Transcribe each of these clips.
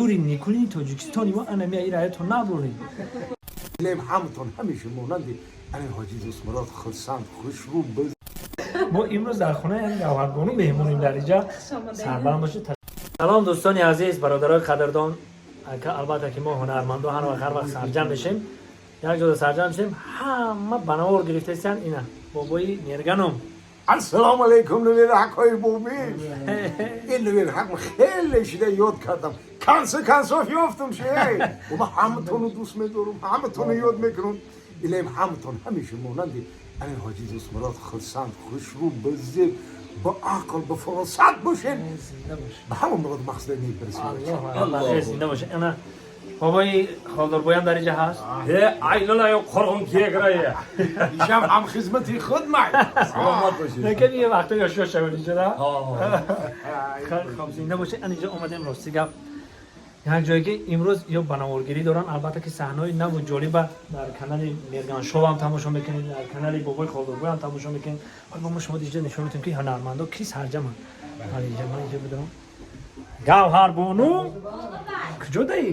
Юрий Никулини Тоҷикистони мо ана мия ираятон набурем. Илем ҳамтон ҳамеша монанди ани ҳоҷи Дӯстмурод хурсанд, хушрӯ. Мо имрӯз дар хонаи ҳамин Гавҳарбону меҳмонем дар инҷа. Сарбаланд бошед. Салом, дӯстони азиз, бародарои қадрдон. Албатта ки мо ҳунармандо ҳар вақт, ҳар вақт сарҷам мешем, як ҷода сарҷам мешем, ҳама ба навор гирифтаистанд. Ина бобои Мерганом. Ассалому алайкум, нуверҳақҳои бобӣ. Ин нуверҳақ хеле шида ёд кардам, конце концов ёфтам ше. Ма ҳаматону дӯст медорам, ҳаматону ёд мекунам. Илем ҳаматон ҳамеша монанди ани ҳоҷи Дӯстмурод хурсанд, хушрӯ, базеб, ба ақл, ба фаросат бошед. Ба ҳамон мурод мақсада мебарасед. Зинда бошед. Ана бобои Холдорбоям дар инҷа ҳаст. Е, айналайын қурғын кегірайы. Ишам ҳам хизмати худ май. Саломат бошед. Лекин یه وقتا یاشا شوید اینجا. خب، зинда бошед. Ана инҷа омадем, рости гап, як ҷое ки имрӯз ё ба наворгирӣ доранд. Албатта ки саҳнаҳои наву ҷолиба дар канали Мерган Шоу ҳам тамошо мекунед, дар канали бобои Холдорбой ҳам тамошо мекунед. Ҳол мо шумо инҷа нишон метавем, ки ҳунармандо ки сарҷаманд. Ҳал инҷа ман инҷа бидорам. Гавҳарбону, куҷо даӣ?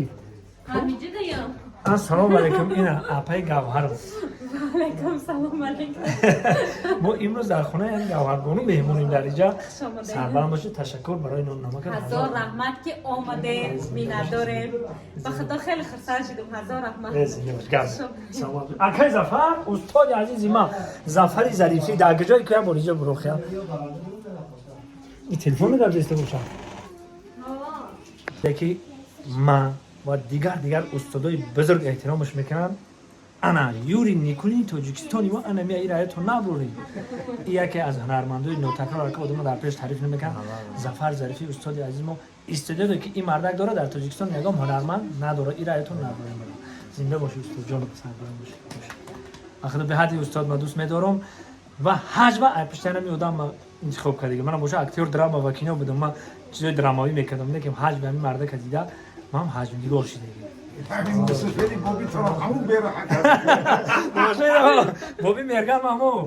Ҳамиҷа даям. Ассалому алайкум, ина апаи Гавҳар. Алайкум салом, алайкум. Мо имрӯз дар хонаи ҳамин Гавҳарбону меҳмонем дар инҷа. Омадем. Сарбаланд бошед, ташаккур барои ноннамака. Ҳазор раҳмат, ки омадем, миннатдорем. Ба худо, хеле хурсанд шудем. Ҳазор раҳмат. Зинда бош, гап. Салом. Акай Зафар, устоди азизи ман, Зафари Зарифӣ дар куҷое ки бор инҷа бурохия. Ин телефон дар даста бошад. Яки ман ва дигар устодои бузург эҳтиромаш мекунанд. Ана Юрий Никулини Тоҷикистони мо ана мия ираятон набурем. Ин яке аз ҳунармандои нотакрор, ки одамо дар пеш таъриф намекунанд. Зафар Зарифӣ, устоди азизи мо, истеъдоде ки ин мардак дорад, дар Тоҷикистон ягон ҳунарманд надорад. Ираятон набурем. Зинда бошӣ, устод ҷон, сарбаланд бошӣ. Ахиро беҳади устод ма дӯст медорам ва ҳаҷва пуштанами одам ма интихоб кардагӣ. Манам боша актёр драма ва кино будам, ман чизои драмавӣ мекардам, лекин ҳаҷви ҳамин мардака дида, ман ҳаҷвнигор шидагӣ. Ҳамин мусафири бобитонам ҳамун бераҳат. Боби Мерган маҳмуд.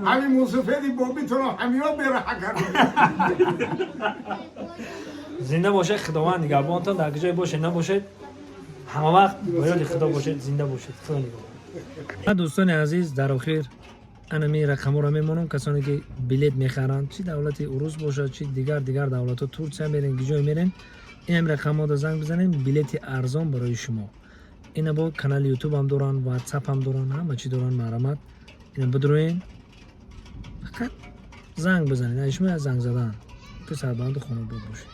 Ҳамин мусафири бобитонам ҳамиё бераҳат кард. Зинда бошед, Худованд нигаҳбонтон. Дар куҷое бошед, набошед, ҳама вақт ба ёди Худо бошед. Зинда бошед, Худо нигаҳбон. Дӯстони азиз, дар охир анами рақамҳоро мемонам. Касоне ки билет мехаранд, чи давлати урус бошад, чи дигар давлатҳо, Турсия мерен, гиҷое мерен, инам рақамҳода занг бизанем, билети арзон барои шумо. Ина бо канали Ютубам доранд, Ватсапам доранд, ҳама чӣ доранд. Марҳамат, ина бидроен, фақат занг бизанед. Ай шумо занг задан ки сарбаланду хонобод бошед.